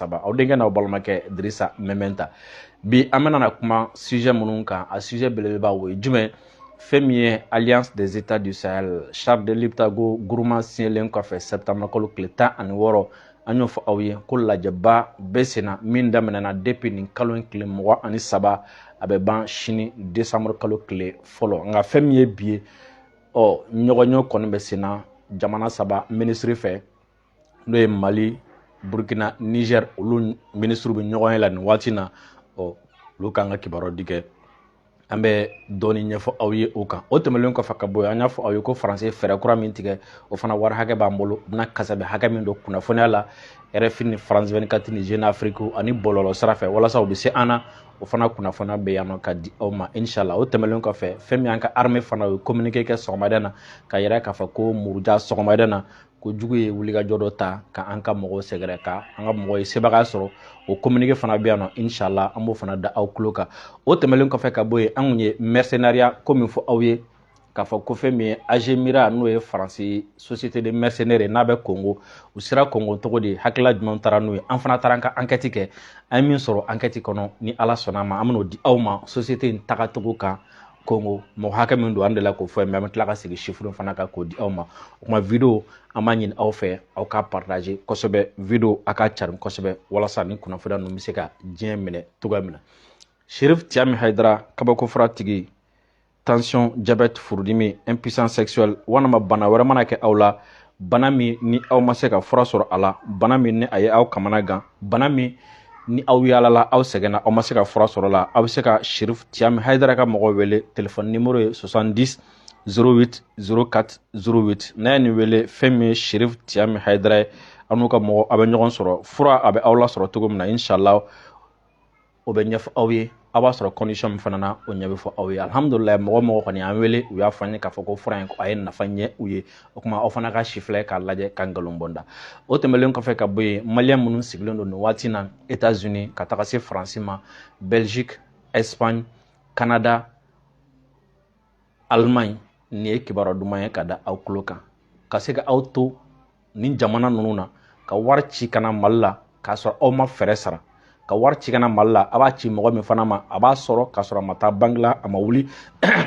Saba, aw denkɛ n'aw balimakɛ Dirisa Mɛmɛnta. Bi an bɛna na kuma sujet minnu kan, a sujet belebeleba, o ye jumɛn? Fɛn min ye Alliance des États du Sahel, Charte de Liptako Gourma signelen kɔfɛ septembre kalo tile 16, an y'o fɔ aw ye ko lajɛba bɛ sen na min daminɛna depuis nin kalo in tile 23, a bɛ ban sini décembre kalo tile 1. Nka fɛn min ye bi ye, ɔ ɲɔgɔnye kɔni bɛ sen na jamana saba minisiri fɛ, n'o ye Mali, Burkina, Niger. Olu minisiriw bɛ ɲɔgɔn ye la nin waati na. Ɔ olu k'an ka kibaruya di kɛ, an bɛ dɔɔni ɲɛfɔ aw ye o kan. O tɛmɛnen kɔfɛ ka bɔ yen, an y'a fɔ aw ye ko Faransi fɛɛrɛ kura min tigɛ, o fana wari hakɛ b'an bolo, u bɛna kasabi hakɛ min don kunnafoniya la RFI ni France 24 ni Jeune Afrique ani bɔlɔlɔ sira fɛ, walasa u bɛ se an na, o fana kunnafoniya bɛ yan nɔ ka di aw ma, inshallah. O tɛmɛnen kɔfɛ, fɛn min y'an ka armée fana, o ye communiqué kɛ sɔgɔmada na ka yira k'a fɔ ko muruja sɔgɔmada na, ko jugu ye wulikajɔ dɔ ta ka an ka mɔgɔw sɛgɛrɛ, ka an ka mɔgɔw ye sebaga sɔrɔ. O communiqué fana bɛ yan nɔ, inshallah, an b'o fana da aw tulo kan. O tɛmɛnen kɔfɛ ka bɔ yen, an kun ye mercenariat ko min fɔ aw ye, k'a fɔ ko fɛn min ye Agemira, n'o ye Faransi société de mercenaires ye, n'a bɛ Congo, u sera Congo cogo di, hakilila jumɛn taara n'u ye? An fana taara an ka enquête kɛ. An ye min sɔrɔ enquête kɔnɔ, ni Ala sɔnna a ma, an bɛn'o di aw ma, société in tagacogo kan Congo, mɔgɔ hakɛ min don, an delila k'o fɔ, mais an bɛ tila ka segin chiffre fana kan k'o di aw ma. O kuma vidéo, an b'a ɲini aw fɛ, aw ka partager kosɛbɛ vidéo, a ka carin kosɛbɛ, walasa ni kunnafoniya ninnu bɛ se ka diɲɛ minɛ cogoya min na. Sherif Tiami Haidara, kabako fura tigi, tension, diabète, furudimi, impuissance sexuelle, walima bana wɛrɛ mana kɛ aw la, bana min ni aw ma se ka fura sɔrɔ a la, bana min ni a ye aw kamana gan, bana min ni aw yaalala, aw sɛgɛnna, aw ma se ka fura sɔrɔ la, aw bɛ se ka Sherif Tiami Haidara ka mɔgɔw wele. Téléphone numéro ye 70 08 04 08. N'a ye nin wele, fɛn min ye Sherif Tiami Haidara ye, aw n'u ka mɔgɔ, a bɛ ɲɔgɔn sɔrɔ. Fura a bɛ aw lasɔrɔ cogo min na, inshallah, o bɛ ɲɛfɔ aw ye. Aw b'a sɔrɔ condition min fana na, o ɲɛ bɛ fɔ aw ye. Alhamdulilayi, mɔgɔ mɔgɔ kɔni y'an wele, u y'a fɔ an ye k'a fɔ ko fura in a ye nafa ɲɛ u ye. O tuma aw fana ka si filɛ k'a lajɛ ka nkalon bɔ n da. O tɛmɛnen kɔfɛ ka bɔ yen, Malien minnu sigilen don nin waati na États-Unis, ka taga se Faransi ma, Belgique, Espagne, Canada, Allemagne, nin ye kibaruya duman ye ka da aw tulo kan. Ka se ka aw to nin jamana ninnu na, ka wari ci ka na Mali la k'a sɔrɔ aw ma fɛɛrɛ sara, ka wari ci ka na Mali la, a b'a ci mɔgɔ min fana ma, a b'a sɔrɔ k'a sɔrɔ a ma taa banque la, a ma wuli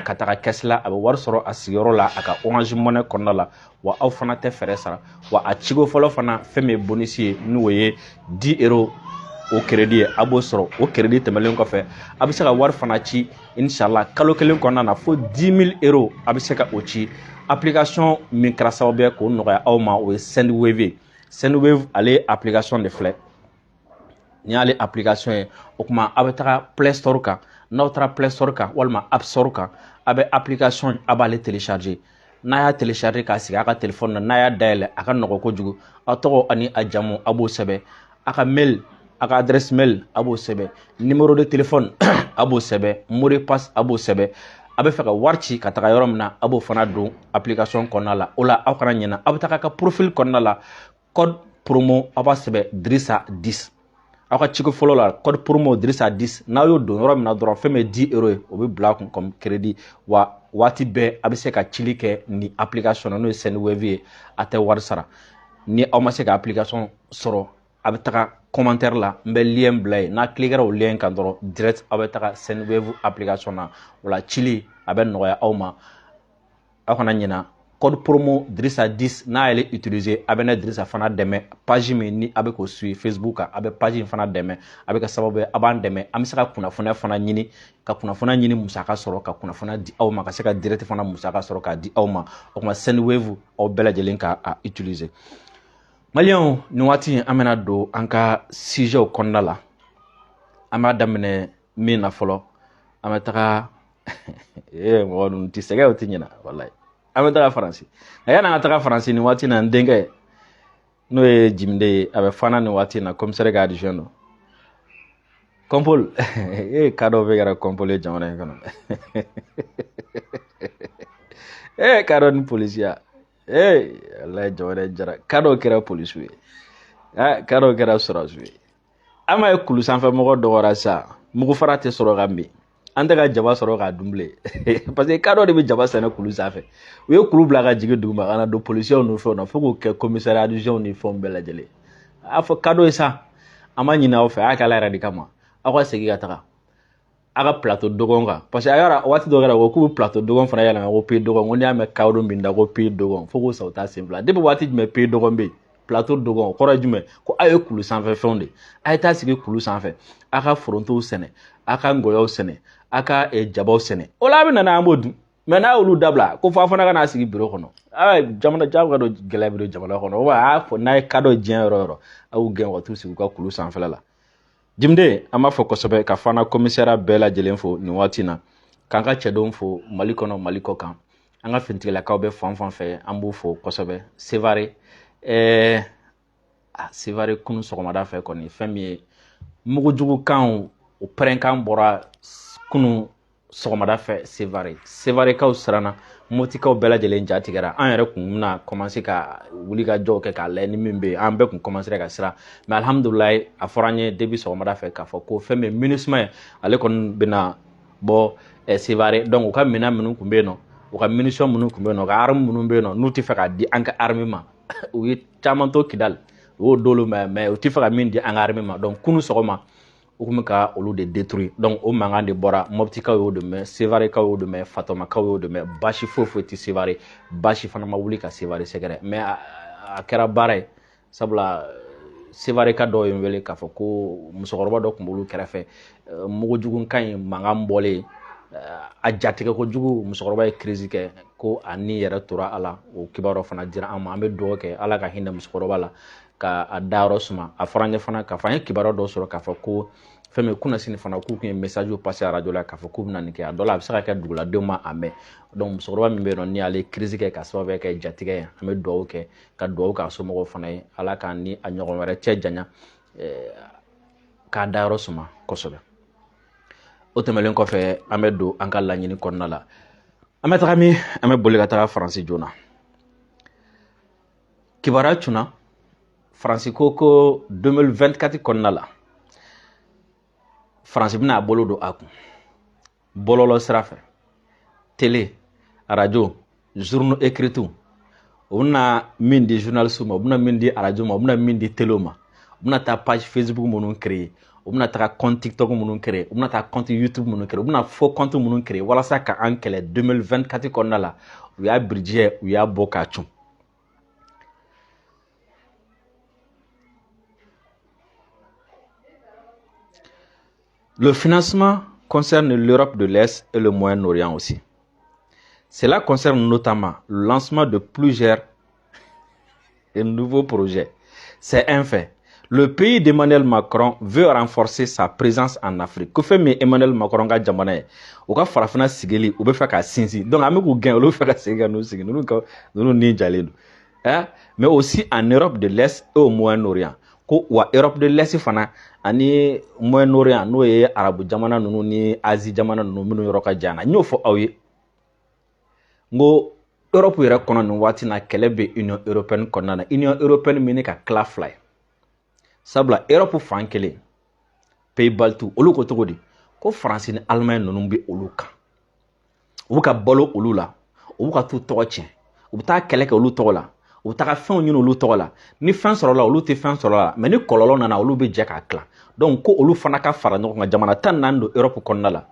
ka taga caisse la, a bɛ wari sɔrɔ a sigiyɔrɔ la, a ka Orange Money kɔnɔna la, wa aw fana tɛ fɛɛrɛ sara. Wa a ciko fɔlɔ fana, fɛn min ye bonus ye, n'o ye 10 euros o crédit ye, a b'o sɔrɔ. O crédit tɛmɛnen kɔfɛ, a bɛ se ka wari fana ci, inshallah, kalo kelen kɔnɔna na, fo 10 000 euros a bɛ se ka o ci. Application min kɛra sababu ye k'o nɔgɔya aw ma, o ye Sendwave. Sendwave, ale application de filɛ nin y'ale application ye. O tuma a bɛ taga Play Store kan. N'aw taara Play Store kan walima App Store kan, a bɛ application, a b'ale télécharger. N'a y'a télécharger k'a sigi a ka téléphone na, n'a y'a dayɛlɛ, a ka nɔgɔ kojugu. Aw tɔgɔ ani a jamu, a b'o sɛbɛn. A ka mail, a ka adresse mail, a b'o sɛbɛn. Numéro de téléphone, a b'o sɛbɛn. Mot de passe, a b'o sɛbɛn. A bɛ fɛ ka wari ci ka taga yɔrɔ min na, a b'o fana don application kɔnɔna la. O la, aw kana ɲinɛ, aw bɛ taga ka profil kɔnɔna la, code promo, aw b'a sɛbɛn Dirisa 10. Aw ka ciko fɔlɔ la, code promo Dirisa 10, n'aw y'o don yɔrɔ min na dɔrɔn, fɛn min ye 10 euros ye, o bɛ bila a kun comme crédit. Wa waati bɛɛ a bɛ se ka cili kɛ ni application na, n'o ye Sendwave ye, a tɛ wari sara. Ni aw ma se ka application sɔrɔ, a bɛ taga commentaire la, n bɛ lien bila yen. N'a cliquera o lien kan dɔrɔn, direct aw bɛ taga Sendwave application na. O la, cili a bɛ nɔgɔya aw ma. Aw kana ɲina code promo Dirisa 10. N'a y'ale utiliser, a bɛ ne Dirisa fana dɛmɛ. Page min ni a bɛ k'o suivre Facebook kan, a bɛ page in fana dɛmɛ. A bɛ kɛ sababu ye a b'an dɛmɛ, an bɛ se ka kunnafoniya fana ɲini, ka kunnafoniya ɲini musaka sɔrɔ, ka kunnafoniya di aw ma, ka se ka direct fana musaka sɔrɔ k'a di aw ma. O tuma Sendwave, aw bɛɛ lajɛlen ka a utiliser. Maliyɛnw, nin waati in, an bɛna don an ka sujetw kɔnɔna la. An b'a daminɛ min na fɔlɔ, an bɛ taga ee mɔgɔ ninnu ti sɛgɛn, o ti ɲina walayi. An bɛ taga Faransi. Nka yanni an ka taga Faransi nin waati in na, n denkɛ, n'o ye Jimide ye, a bɛ Fana nin waati in na, commissaire ka adjoint don. Kɔnpol ee, ka dɔw bɛ kɛra kɔnpol ye jamana in kɔnɔ. Ee, ka dɔ ni polisiya, ee walayi, jamana in jara. Ka dɔw kɛra polisiw ye, ka dɔw kɛra sɔrɔdasiw ye. An m'a ye kulu sanfɛ mɔgɔ dɔgɔyara sisan, mugu fara tɛ sɔrɔ ka min, an tɛ ka jaba sɔrɔ k'a dun bilen, parce que kadɔ de bɛ jaba sɛnɛ kulu sanfɛ. U ye kulu bila ka jigin duguma ka na don polisiw ni fɛnw na, fo k'o kɛ commissariat adjoint ni fɛnw bɛɛ lajɛlen. A fɔ kadɔ ye sa, An b'a ɲini aw fɛ, a y'a kɛ Ala yɛrɛ de kama, aw ka segin ka taga a ka plateau Dogon kan, parce que a yɔrɔ waati dɔ kɛra ko k'u bɛ plateau Dogon fana yɛlɛma ko pays Dogon. Ko n'i y'a mɛn kawo min da ko pays Dogon, fo k'o sa u t'a sen fila. Depuis waati jumɛn pays Dogon bɛ yen? Plateau Dogon o kɔrɔ ye jumɛn? Ko aw ye kulu sanfɛ fɛnw de, a ye taa sigi kulu sanfɛ, a ka forontow sɛnɛ, a ka ngɔyɔw sɛnɛ, a ka jabaw sɛnɛ. O la a bɛ na n'a ye, an b'o dun. Mais n'a y'olu dabila ko fo a fana ka n'a sigi biro kɔnɔ, jamana jago ka don, gɛlɛya bɛ don jamana kɔnɔ. O b'a fɔ n'a ye ka dɔ diɲɛ yɔrɔ o yɔrɔ, a y'u gɛn ka t'u sigi u ka kulu sanfɛla la. Jimden, an b'a fɔ kosɛbɛ ka fana komisɛra bɛɛ lajɛlen fo nin waati in na, k'an ka cɛdenw fo Mali kɔnɔ, Mali kɔ kan, an ka finitigilakaw bɛ fan fan fɛ, an b'u fo kosɛbɛ. Sevare, Sevare kunu sɔgɔmada fɛ kɔni, fɛn min ye mugujugukanw, o pɛrɛnkan bɔra kunu sɔgɔmada fɛ Sevare. Sevarekaw siranna, Motikaw bɛɛ lajɛlen ja tigɛra. An yɛrɛ kun bɛna commencer ka wuli ka jɔw kɛ k'a lajɛ ni min bɛ yen, an bɛɛ kun commencer ka siran. Mais alhamdulilayi, a fɔra an ye depuis sɔgɔmada fɛ k'a fɔ ko fɛn min MINUSMA ye, ale kɔni bɛna bɔ Sevare. Donc u ka minɛn minnu tun bɛ yen nɔ, u ka munition minnu tun bɛ yen nɔ, u ka arme minnu bɛ yen nɔ, n'u tɛ fɛ k'a di an ka armée ma, u ye caman to Kidali, u y'o d'olu ma, mais u tɛ fɛ ka min di an ka armée ma. Donc kunu sɔgɔma u tun bɛ ka olu de détruire. Donc o mankan de bɔra, Moptikaw y'o de mɛn, Sevarekaw y'o de mɛn, Fatɔmakaw y'o de mɛn. Baasi foyi foyi tɛ Sevare, baasi fana ma wuli ka Sevare sɛgɛrɛ. Mais a kɛra baara ye, sabula Sevareka dɔw ye n wele k'a fɔ ko musokɔrɔba dɔ tun b'olu kɛrɛfɛ, mugujugukan in mankan bɔlen, a jatigɛ kojugu, musokɔrɔba ye crise kɛ ko a ni yɛrɛ tora a la. O kibaruya fana dira an ma. An bɛ dugawu kɛ Ala ka hinɛ musokɔrɔba la, ka a dayɔrɔ suma. A fɔra an ye fana k'a fɔ an ye kibaruya dɔ sɔrɔ k'a fɔ ko fɛn min kunnasini fana, k'u tun ye message passer arajo la k'a fɔ k'u bɛna nin kɛ. A dɔ la, a bɛ se ka kɛ duguladenw ma a mɛn. Donc musokɔrɔba min bɛ yen nɔ, ni ale ye crise kɛ ka sababu kɛ jatigɛ ye, an bɛ dugawu kɛ, ka dugawu k'a somɔgɔw fana ye, Ala k'an ni a ɲɔgɔn wɛrɛ cɛ janya, k'a dayɔrɔ suma kosɛbɛ. O tɛmɛnen kɔfɛ, an bɛ don an ka laɲini kɔnɔna la. An bɛ taga min, an bɛ boli ka taga Faransi joona. Kibaruya cunna, Faransi ko ko 2024 kɔnɔna la, Faransi bɛna a bolo don a kun bɔlɔlɔ sira fɛ, télé, arajo, journaux écrits, u bɛna min di journaliste ma, u bɛna min di arajo ma, u bɛna min di télé ma, u bɛna taa page Facebook minnu créer, u bɛna taga compte TikTok minnu créer, u bɛna taa compte YouTube minnu créer, u bɛna faux compte minnu créer walasa ka an kɛlɛ 2024 kɔnɔna la. U y'a birijɛ, u y'a bɔ k'a cun. Le financement concerne l'Europe de l'Est et le Moyen-Orient aussi. Cela concerne notamment le lancement de plusieurs nouveaux projets. C'est un fait. Le pays d'Emmanuel Macron veut renforcer sa présence en Afrique. Ko fɛn min Emmanuel Macron ka jamana ye, u ka farafinna sigili, u bɛ fɛ k'a sinsin. Donc an bɛ k'u gɛn, olu bɛ fɛ ka segin ka n'u sigi, ninnu ka ninnu ni jalen don. Hein? Mais aussi en Europe de l'Est et au Moyen-Orient. Ko wa Europe de l'Est fana ani Moyen-Orient, n'o ye arabu jamana ninnu ni Asie jamana ninnu minnu yɔrɔ ka jan na. N y'o fɔ aw ye, n ko Europe yɛrɛ kɔnɔ nin waati na, kɛlɛ bɛ Union européenne kɔnɔna na. Union européenne min ka tila fila ye, sabula Europe fan kelen, pays baltes, olu ko cogo di ko Faransi ni Allemagne ninnu bɛ olu kan, u bɛ ka balo olu la, u bɛ ka t'u tɔgɔ tiɲɛ, u bɛ taa kɛlɛ kɛ olu tɔgɔ la, u bɛ taga fɛnw ɲini olu tɔgɔ la. Ni fɛn sɔrɔla, olu tɛ fɛn sɔrɔ la, mais ni kɔlɔlɔ nana, olu bɛ jɛ k'a tilan. Donc ko olu fana ka fara ɲɔgɔn kan, jamana 14 don Europe kɔnɔna la,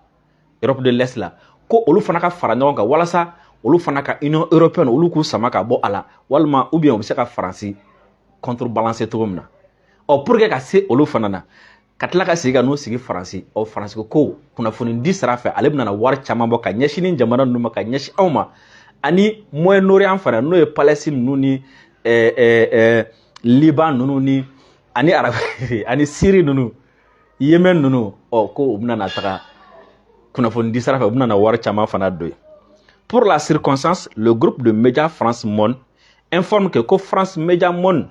Europe de l'Est la, ko olu fana ka fara ɲɔgɔn kan walasa olu fana ka Union européenne, olu k'u sama ka bɔ a la, walima ou bien u bɛ se ka Faransi contrebalancer cogo min na. Ɔ, pour que ka se olu fana na, ka tila ka segin ka n'u sigi Faransi. Ɔ, Faransi ko kunnafoni di sira fɛ, ale bɛna wari caman bɔ ka ɲɛsin ni jamana ninnu ma, ka ɲɛsin anw ma, ani Moyen-Orient fana, n'o ye Palestine ninnu ni Liban ninnu ni ani Arab ani Syrie ninnu, Yemen ninnu. Ɔ, ko u bɛna na taga kunnafoni di sira fɛ, u bɛna na wari caman fana don yen. Pour la circonstance, le groupe de médias France Monde informe que ko France Média Monde,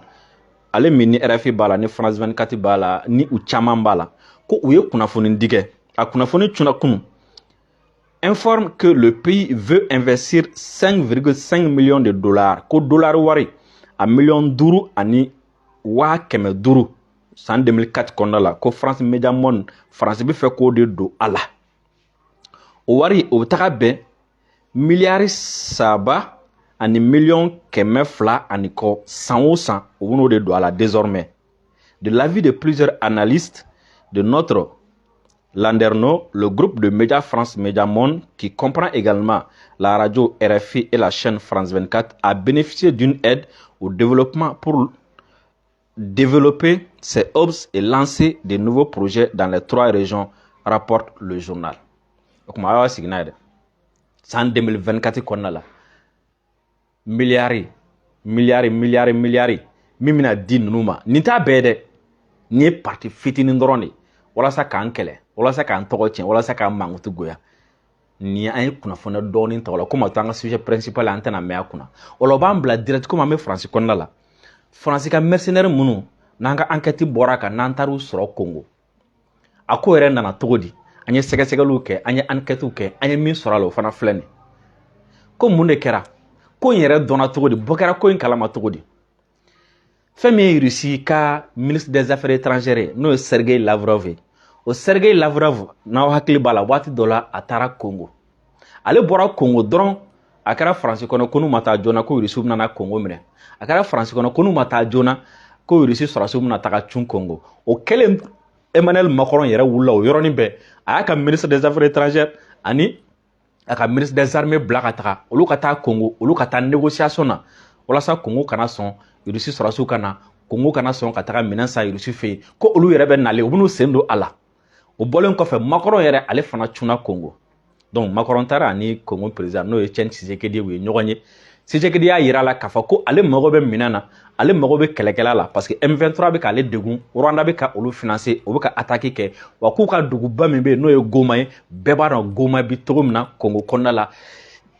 ale min ni RFI b'a la, ni France 24 b'a la, ni u caman b'a la, ko u ye kunnafoni di kɛ, a kunnafoni cunna kunun, informe que le pays veut investir 5,5 millions de dollars, ko dollar wari a 5,5 million san 2004 kɔnɔna la, ko France Media Monde, France bɛ fɛ k'o de don a la. O wari, o bɛ taga bɛn 3 miliyari ani miliyɔn 200 ani kɔ san o san, o bɛn'o de don a la désormais. De l'avis de plusieurs analystes de notre Landerneau, le groupe de médias France Média Monde, qui comprend également la radio RFI et la chaîne France 24, a bénéficié d'une aide au développement pour développer ses hubs et lancer de nouveaux projets dans les trois régions, rapporte le journal. O kuma, a y'a sigi n'a ye dɛ. San 2024 kɔnɔna la, miliyari miliyari miliyari miliyari min bɛna di ninnu ma, nin t'a bɛɛ ye dɛ. Nin ye partie fitinin dɔrɔn de ye walasa k'an kɛlɛ, walasa k'an tɔgɔ tiɲɛ, walasa k'an mankutu goya. Nin an ye kunnafoniya dɔɔnin ta o la. Komi a to an ka sujet principal, an tɛna mɛn a kunna. O la, o b'an bila direct. Komi an bɛ Faransi kɔnɔna la, Faransi ka mercenaire minnu n'an ka enquête bɔra kan, n'an taar'u sɔrɔ Congo, a ko yɛrɛ nana cogo di? An ye sɛgɛsɛgɛliw kɛ, an ye enquêtew kɛ, an ye min sɔrɔ a la, o fana filɛ nin. Ko mun de kɛra? Ko in yɛrɛ dɔnna cogo di? Bɔ kɛra ko in kalama cogo di? Fɛn min ye Russie ka ministre des Affaires étrangères ye, n'o ye Sergei Lavrov ye, o Sergei Lavrov, n'aw hakili b'a la, waati dɔ la a taara Congo. Ale bɔra Congo dɔrɔn, a kɛra Faransi kɔnɔ ko n'u ma taa joona, ko Rusiw bɛna Congo minɛ. A kɛra Faransi kɔnɔ ko n'u ma taa joona, ko Rusi sɔrɔsiw bɛna taga cun Congo. O kɛlen, Emmanuel Macron yɛrɛ wulila o yɔrɔnin bɛɛ, a y'a ka ministre des Affaires étrangères ani a ka ministre des Armées bila ka taga. Olu ka taa Congo, olu ka taa négociation na walasa Congo kana sɔn Rusi sɔrɔsiw ka na Congo, kana sɔn ka taga minɛn san Rusi fɛ yen, ko olu yɛrɛ bɛ nalen, u bɛn'u sen don a la. O bɔlen kɔfɛ, Macron yɛrɛ, ale fana cunna Congo. Donc Macron taara ani Congo président, n'o ye Etienne Tshisekedi, u ye ɲɔgɔn ye. Tshisekedi y'a yira a la k'a fɔ ko ale mago bɛ minɛn na, ale mago bɛ kɛlɛkɛla la, parce que M23 bɛ k'ale degun, Rwanda bɛ ka olu financer, o bɛ ka attaque kɛ, wa k'u ka duguba min bɛ yen, n'o ye Goma ye, bɛɛ b'a dɔn Goma bi cogo min na Congo kɔnɔna la,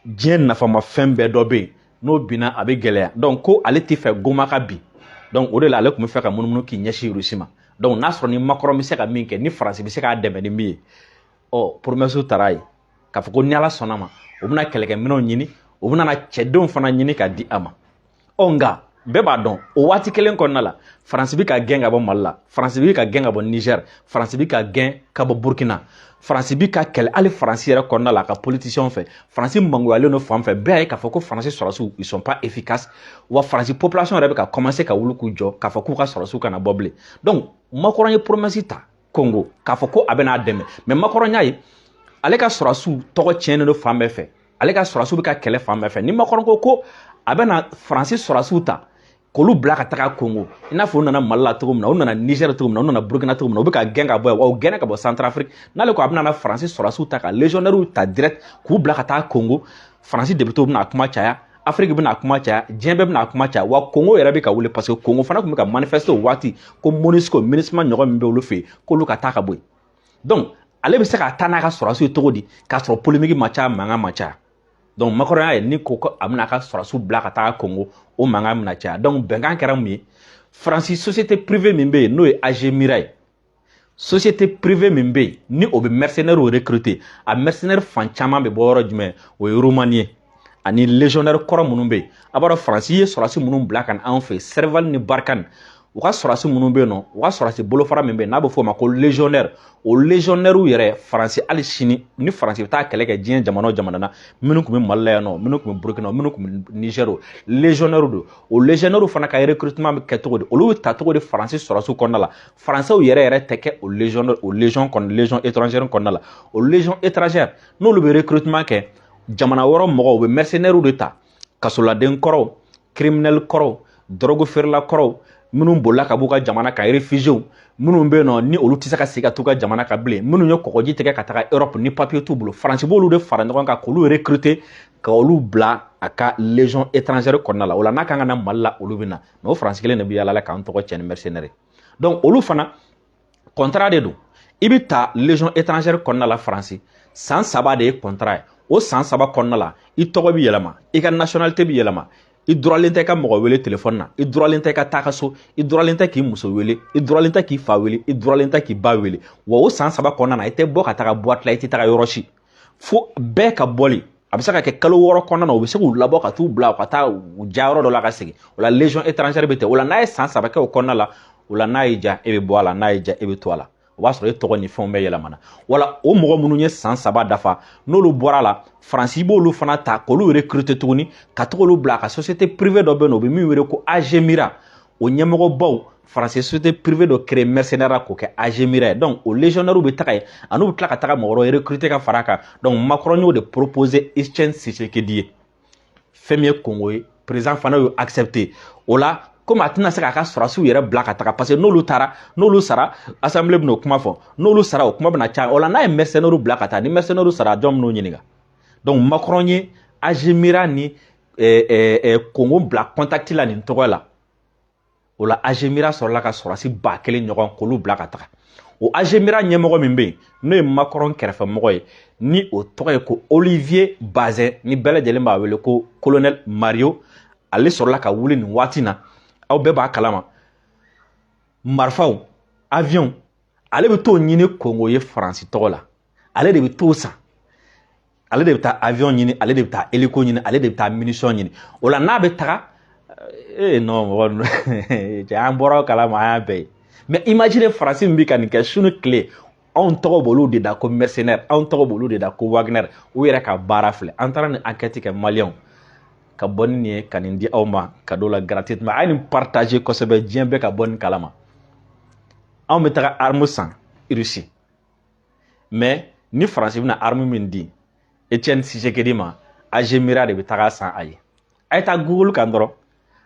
diɲɛ nafamafɛn bɛɛ dɔ bɛ yen, n'o binna a bɛ gɛlɛya. Donc ko ale tɛ fɛ Goma ka bin. Donc o de la, ale tun bɛ fɛ ka munumunu k'i ɲɛsin Russie ma. Donc n'a sɔrɔ ni Macron bɛ se ka min kɛ, ni Faransi bɛ se k'a dɛmɛ ni min ye, ɔ promesse taara ye k'a fɔ ko ni Ala sɔnna ma, u bɛna kɛlɛkɛminɛnw ɲini, u bɛna cɛdenw fana ɲini ka di a ma. Ɔ nka bɛɛ b'a dɔn, o waati kelen kɔnɔna la, Faransi bɛ ka gɛn ka bɔ Mali la, Faransi bɛ ka gɛn ka bɔ Niger, Faransi bɛ ka gɛn ka bɔ Burkina, Faransi bɛ ka kɛlɛ hali Faransi yɛrɛ kɔnɔna la a ka politicien fɛ. Faransi mangoyalen don fan fɛ. Bɛɛ y'a ye k'a fɔ ko Faransi sɔrɔsiw, ils sont pas efficaces. Wa Faransi population yɛrɛ bɛ ka commencer ka wuli k'u jɔ k'a fɔ k'u ka sɔrɔsiw kana bɔ bilen. Donc Macron ye promesse ta Congo k'a fɔ ko a bɛna dɛmɛ, mais Macron y'a ye ale ka sɔrɔsiw tɔgɔ tiɲɛnen don fan bɛɛ fɛ, ale ka sɔrɔsiw bɛ ka kɛlɛ fan bɛɛ fɛ. Ni Macron ko ko a bɛna Faransi sɔrɔsiw ta k'olu bila ka taga Congo, i n'a fɔ u nana Mali la cogo min na, u nana Niger cogo min na, u nana Burkina cogo min na, u bɛ ka gɛn ka bɔ yan, wa u gɛnna ka bɔ Centrafrique. N'ale ko a bɛna Faransi sɔrɔsiw ta, ka légionnaires ta direct k'u bila ka taa Congo, Faransi député bɛna kuma caya, Afrique bɛna kuma caya, diɲɛ bɛɛ bɛna kuma caya. Wa Congo yɛrɛ bɛ ka wuli, parce que Congo fana tun bɛ ka manifester o waati ko MONUSCO, MINUSMA ɲɔgɔn min bɛ olu fɛ yen, k'olu ka taa ka bɔ yen. Donc ale bɛ se ka taa n'a ka sɔrɔsiw ye cogo di k'a sɔrɔ polémique ma caya, mankan ma caya? Donc Macron y'a ye ni ko ko a bɛna a ka sɔrɔsiw bila ka taa Congo, o mankan bɛna caya. Donc bɛnkan kɛra mun ye? Faransi société privée min bɛ yen, n'o ye AG Mira ye, société privée min bɛ yen ni o bɛ mercenaires recruter, a mercenaires fan caman bɛ bɔ yɔrɔ jumɛn? O ye Roumanie ye. Ani légionnaire kɔrɔ minnu bɛ yen, a b'a dɔn Faransi ye sɔrɔsi minnu bila ka na anw fɛ, Serval ni Barkhane, u ka sɔrɔsi minnu bɛ yen nɔ, u ka sɔrɔsi bolofara min bɛ yen n'a bɛ f'o ma ko légionnaire, o légionnaire yɛrɛ, Faransi hali sini ni Faransi bɛ taa kɛlɛ kɛ diɲɛ jamana o jamana na, minnu tun bɛ Mali la yan nɔ, minnu tun bɛ Burukina, minnu tun bɛ Niger, o légionnaire don. O légionnaire fana ka recrutement bɛ kɛ cogo di? Olu bɛ ta cogo di Faransi sɔrɔsiw kɔnɔna la? Faransɛw yɛrɛ yɛrɛ tɛ kɛ o légionnaire, o légion kɔnɔ, légion étrangère kɔnɔna la. O légion étrangère, n'olu bɛ recrutement kɛ, jamana wɛrɛ mɔgɔw, u bɛ mercenaires de ta, kasoladen kɔrɔw, criminel kɔrɔw, drogue feerela kɔrɔw, minnu bolila ka b'u ka jamana kan, réfugiés minnu bɛ yen nɔ ni olu tɛ se ka segin ka t'u ka jamana kan bilen, minnu ye kɔgɔji tigɛ ka taga Europe ni papier t'u bolo, Faransi b'olu de fara ɲɔgɔn kan k'olu recruter, ka olu bila a ka légion étrangère kɔnɔna la. O la, n'a kan ka na Mali la, olu bɛ na. Mais o Faransi kelen de bɛ yaala la k'an tɔgɔ tiɲɛ ni mercenaire. Donc olu fana contrat de don. I bɛ ta légion étrangère kɔnɔna la Faransi, san 3 de ye contrat ye. O san 3 kɔnɔna la, i tɔgɔ bɛ yɛlɛma, i ka nationalité bɛ yɛlɛma, i duralen tɛ ka mɔgɔ wele téléphone na, i duralen tɛ ka taa ka so, i duralen tɛ k'i muso wele, i duralen tɛ k'i fa wele, i duralen tɛ k'i ba wele. Wa o san 3 kɔnɔna na, i tɛ bɔ ka taga boîte la, i tɛ taga yɔrɔ si fo bɛɛ ka bɔli. A bɛ se ka kɛ kalo 6 kɔnɔna na, u bɛ se k'u labɔ ka t'u bila u ka taa u ja yɔrɔ dɔ la ka segin. O la, légion étrangère bɛ ten. O la, n'a ye san 3 kɛ o kɔnɔna la, o la, n'a y'i ja, e bɛ bɔ a la, n'a y'i ja, e bɛ to a la. O b'a sɔrɔ e tɔgɔ ni fɛnw bɛɛ yɛlɛmana. Wala o mɔgɔ minnu ye san 3 dafa, n'olu bɔra la, Faransi b'olu fana ta k'olu recruter tuguni, ka to k'olu bila a ka société privée dɔ bɛ yen nɔ, u bɛ min wele ko AG Mira, o ɲɛmɔgɔbaw. Faransi société privée dɔ créer mercenaire k'o kɛ AGEMIRA ye. Donc o légionnaire bɛ taga yen, ani u bɛ tila ka taga mɔgɔ wɛrɛ recruter ka fara a kan. Donc Macron y'o de proposer Etienne Tshisekedi ye, fɛn min ye Congo ye. Président fana y'o accepter. O la, komi a tɛna se k'a ka sɔrɔdasiw yɛrɛ bila ka taga, parce que n'olu taara, n'olu sara, assemblée bɛn'o kuma fɔ, n'olu sara, o kuma bɛna caya. O la, n'a ye mercenaires bila ka taa, ni mercenaires sara, jɔn bɛn'o ɲininka? Donc Macron ye AGEMIRA ni Congo bila contact la nin tɔgɔ la. O la, AGEMIRA sɔrɔla ka sɔrɔdasi 1000 ɲɔgɔn k'olu bila ka taga. O AGEMIRA ɲɛmɔgɔ min bɛ yen, n'o ye Macron kɛrɛfɛmɔgɔ ye, ni o tɔgɔ ye ko Olivier Bazin, ni bɛɛ lajɛlen b'a wele ko Colonel Mario, ale sɔrɔla ka wuli nin waati na. Aw bɛɛ b'a kalama, marifaw, avion, ale bɛ t'o ɲini Congo ye Faransi tɔgɔ la. Ale de bɛ t'o san, ale de bɛ taa avion ɲini, ale de bɛ taa hélico ɲini, ale de bɛ taa munition ɲini. O la, n'a bɛ taga, ee non, mɔgɔ ninnu cɛ, an bɔra o kalama, an y'a bɛɛ ye. Mais imagine, Faransi min bɛ ka nin kɛ su ni tile, anw tɔgɔ b'olu de da ko mercenaire, anw tɔgɔ b'olu de da ko Wagner. U yɛrɛ ka baara filɛ. An taara ni enquête kɛ, Maliyɛnw, ka bɔ ni nin ye ka nin di aw ma cadeau la gratuitement. A ye nin partager kosɛbɛ, diɲɛ bɛɛ ka bɔ nin kalama. Anw bɛ taga arme san Russie, mais ni Faransi bɛna arme min di Etienne Tshisekedi ma, AGEMIRA de bɛ taga san a ye. A ye taa Google kan dɔrɔn,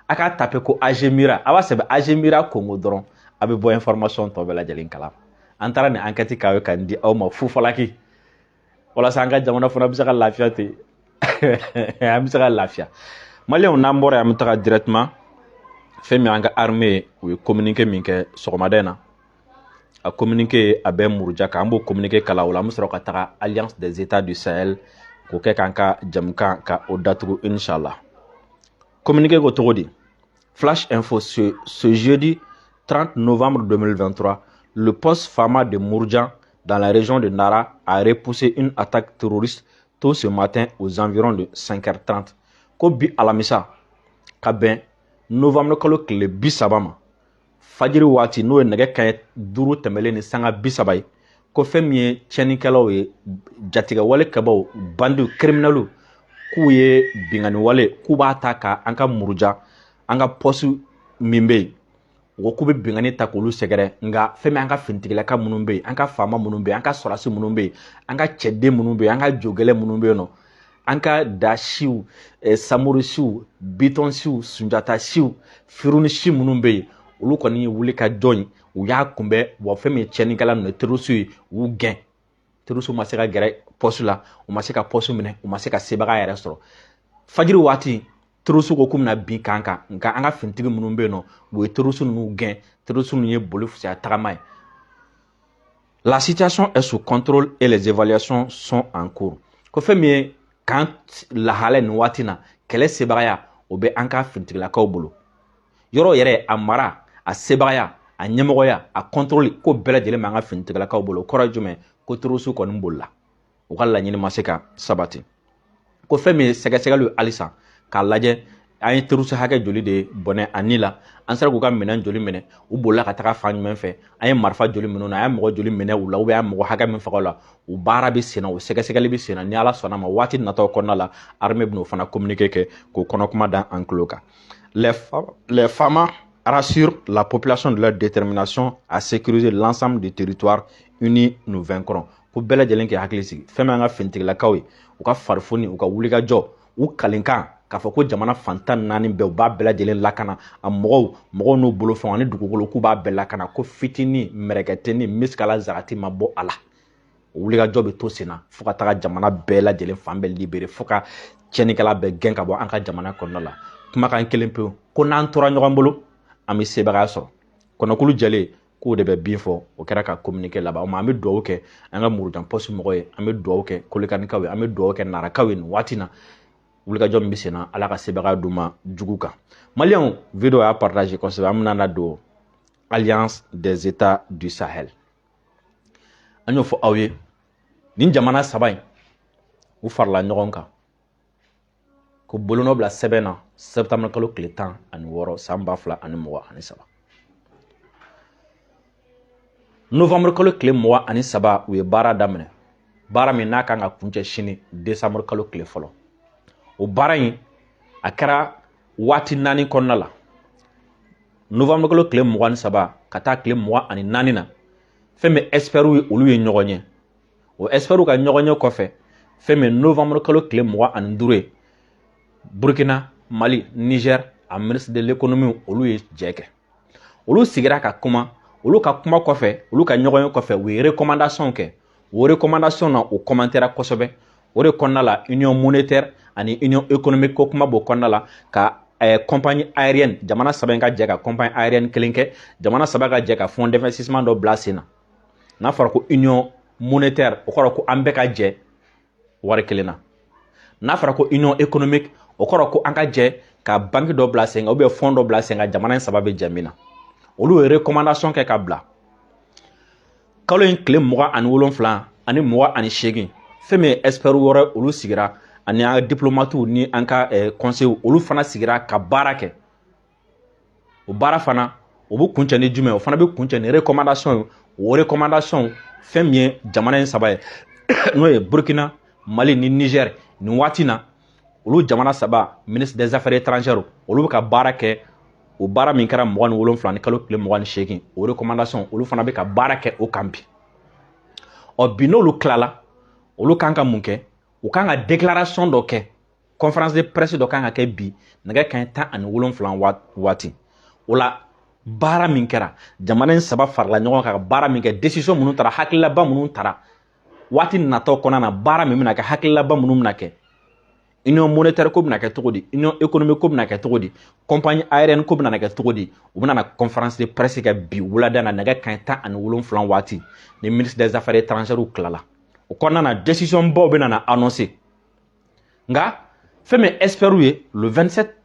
a k'a taper ko AGEMIRA, a b'a sɛbɛn AGEMIRA Congo dɔrɔn, a bɛ bɔ information tɔ bɛɛ lajɛlen kalama. An taara nin enquête k'aw ye ka nin di aw ma fufalaki, walasa an ka jamana fana bɛ se ka lafiya ten, an bɛ se ka lafiya. Maliyɛnw, n'an bɔra yan, an bɛ taga directement fɛn min an ka armée ye, u ye communiqué min kɛ sɔgɔmada in na. A communiqué a bɛ muruja kan, an b'o communiqué kalan. O la, an bɛ sɔrɔ ka taga Alliance des États du Sahel k'o kɛ k'an ka jamukan ka o datugu, inshallah. Communiqué ko cogo di? Flash Info, ce jeudi 30 novembre 2023, le poste FAMA de Mourdian dans la région de Nara a repoussé une attaque terroriste tôt ce matin aux environs de 5h30. Ko bi alamisa ka bɛn novembre kalo tile 30 ma, fajiri waati, n'o ye nɛgɛ kaɲɛ 5 tɛmɛlen ni sanga 30 ye, ko fɛn min ye tiɲɛnikɛlaw ye, jatigɛwale kɛbaw, bandiw, criminels, k'u ye bingani wale k'u b'a ta ka an ka Muruja, an ka poste min bɛ yen, u ko k'u bɛ bingani ta k'olu sɛgɛrɛ. Nka fɛn min an ka finitigilaka minnu bɛ yen, an ka faama minnu bɛ yen, an ka sɔrɔdasi minnu bɛ yen, an ka cɛden minnu bɛ yen, an ka jogɛlɛ minnu bɛ yen nɔ, an ka da siw, samori siw, bitɔn siw, Sunjata siw, firuni si minnu bɛ yen, olu kɔni ye wuli ka jɔ ye, u y'a kunbɛn. Wa fɛn min ye tiɲɛnikɛla ninnu ye, terroriste ye, u y'u gɛn. Terroriste ma se ka gɛrɛ poste la, u ma se ka poste minɛ, u ma se ka sebaga yɛrɛ sɔrɔ. Fajiri waati, terroriste ko k'u bɛna bin kan kan, nka an ka finitigi minnu bɛ yen nɔ, u ye terroriste ninnu gɛn. Terroriste ninnu ye boli fisaya tagama ye. La situation est sous contrôle et les évaluations sont en cours. Ko fɛn min ye kan lahala nin waati na, kɛlɛ sebagaya o bɛ an ka finitigilakaw bolo. Yɔrɔ yɛrɛ, a mara, a sebagaya, a ɲɛmɔgɔya, a contrôle, ko bɛɛ lajɛlen b'an ka finitigilakaw bolo. O kɔrɔ ye jumɛn? Ko terroriste kɔni bolila, u ka laɲini ma se ka sabati. Ko fɛn min ye sɛgɛsɛgɛliw ye halisa k'a lajɛ, an ye terroriste hakɛ joli de bɔnɛ a ni la, an sera k'u ka minɛn joli minɛ, u bolila ka taga fan jumɛn fɛ, an ye marifa joli minɛ, an ye mɔgɔ joli minɛ u la, an ye mɔgɔ hakɛ min faga o la. U baara bɛ sen na, o sɛgɛsɛgɛli bɛ sen na. Ni Ala sɔnna ma, waati nataw kɔnɔna la, armée bɛn'o fana communiqué kɛ k'o kɔnɔ kuma da an tulo kan. Les FAMA rassurent la population de leur détermination à sécuriser l'ensemble du territoire. Unis, nous vaincrons. Ko bɛɛ lajɛlen k'i hakili sigi, fɛn min an ka finitigilakaw ye, u ka farifoni, u ka wulikajɔ, u kalenkan k'a fɔ ko jamana fan 14 bɛɛ, u b'a bɛɛ lajɛlen lakana, a mɔgɔw, mɔgɔw n'u bolofɛnw ani dugukolo, k'u b'a bɛɛ lakana, ko fitinin mɛrɛkɛteni misikala zarati ma bɔ a la. O wulikajɔ bɛ to sen na fo ka taga jamana bɛɛ lajɛlen fan bɛɛ libéré, fo ka tiɲɛnikɛla bɛɛ gɛn ka bɔ an ka jamana kɔnɔna la. Kumakan kelen pewu, ko n'an tora ɲɔgɔn bolo, an bɛ sebagaya sɔrɔ. Kɔnɔkulu jɛlen k'o de bɛ bin fɔ, o kɛra ka communiqué laban. O ma, an bɛ dugawu kɛ an ka Murujan poste mɔgɔ ye, an bɛ dugawu kɛ Kolokanikaw ye, an bɛ dugawu kɛ Narakaw ye nin waati na. Wulikajɔ min bɛ sen na, Ala ka sebagaya d'u ma jugu kan. Maliyɛnw, vidéo y'a partage kosɛbɛ. An bɛna na don Alliance des États du Sahel. An y'o fɔ aw ye, nin jamana saba in, u farala ɲɔgɔn kan ko bolonɔ bila sɛbɛn na septembre kalo tile 16 san 2023. Novembre kalo tile 23, u ye baara daminɛ, baara min n'a kan ka kuncɛ sini, décembre kalo tile 1. O baara in, a kɛra waati naani kɔnɔna la. Novembre kalo tile 23 ka taa tile 24 na, fɛn min experts ye, olu ye ɲɔgɔn ye. O experts ka ɲɔgɔn ye kɔfɛ, fɛn min novembre kalo tile 25 ye, Burkina, Mali, Niger a ministre de l'économie, olu ye jɛ kɛ, olu sigira ka kuma. Olu ka kuma kɔfɛ, olu ka ɲɔgɔn ye kɔfɛ, u ye recommandation kɛ. O recommandation na, o commentera kosɛbɛ. O de kɔnɔna la, union monétaire ani union économique ko kuma b'o kɔnɔna la, ka compagnie aérienne, jamana saba in ka jɛ ka compagnie aérienne kelen kɛ, jamana saba ka jɛ ka fonds d'investissement dɔ bila sen na. N'a fɔra ko union monétaire, o kɔrɔ ko an bɛɛ ka jɛ wari kelen na. N'a fɔra ko union économique, o kɔrɔ ko an ka jɛ ka banque dɔ bila sen kan ou bien fonds dɔ bila sen kan, jamana in saba bɛ jɛ min na. Olu ye recommandation kɛ ka bila. Kalo in tile 27 ani 28, fɛn min ye expert wɛrɛ, olu sigira, ani an ka diplomates ni an ka conseillers, olu fana sigira ka baara kɛ. O baara fana, o bɛ kuncɛ ni jumɛn? O fana bɛ kuncɛ ni recommandation ye. O recommandation, fɛn min ye jamana in saba ye, n'o ye Burkina, Mali ni Niger, nin waati na, olu jamana saba ministre des affaires étrangères, olu bɛ ka baara kɛ. O baara min kɛra 27 ni kalo tile 28, o recommandation, olu fana bɛ ka baara kɛ o kan bi. Ɔ bi, n'olu tilala, olu kan ka mun kɛ? U kan ka déclaration dɔ kɛ. Conférence de presse dɔ kan ka kɛ bi nɛgɛ kanɲɛ 17 waati. O la, baara min kɛra, jamana in saba farala ɲɔgɔn kan ka baara min kɛ, décision minnu tara, hakililaba minnu tara, waati natɔ kɔnɔna na, baara min bɛna kɛ, hakililaba minnu bɛna kɛ, union monétaire ko bɛna kɛ cogo di, union économique ko bɛna kɛ cogo di, compagnie aérienne ko bɛna kɛ cogo di, u bɛna na conférence de presse kɛ bi wulada na nɛgɛ kanɲɛ 17 waati, ni ministre des affaires étrangères tilala. O kɔnɔna na, décision baw bɛna na annoncer. Nka fɛn min experts ye, le 27,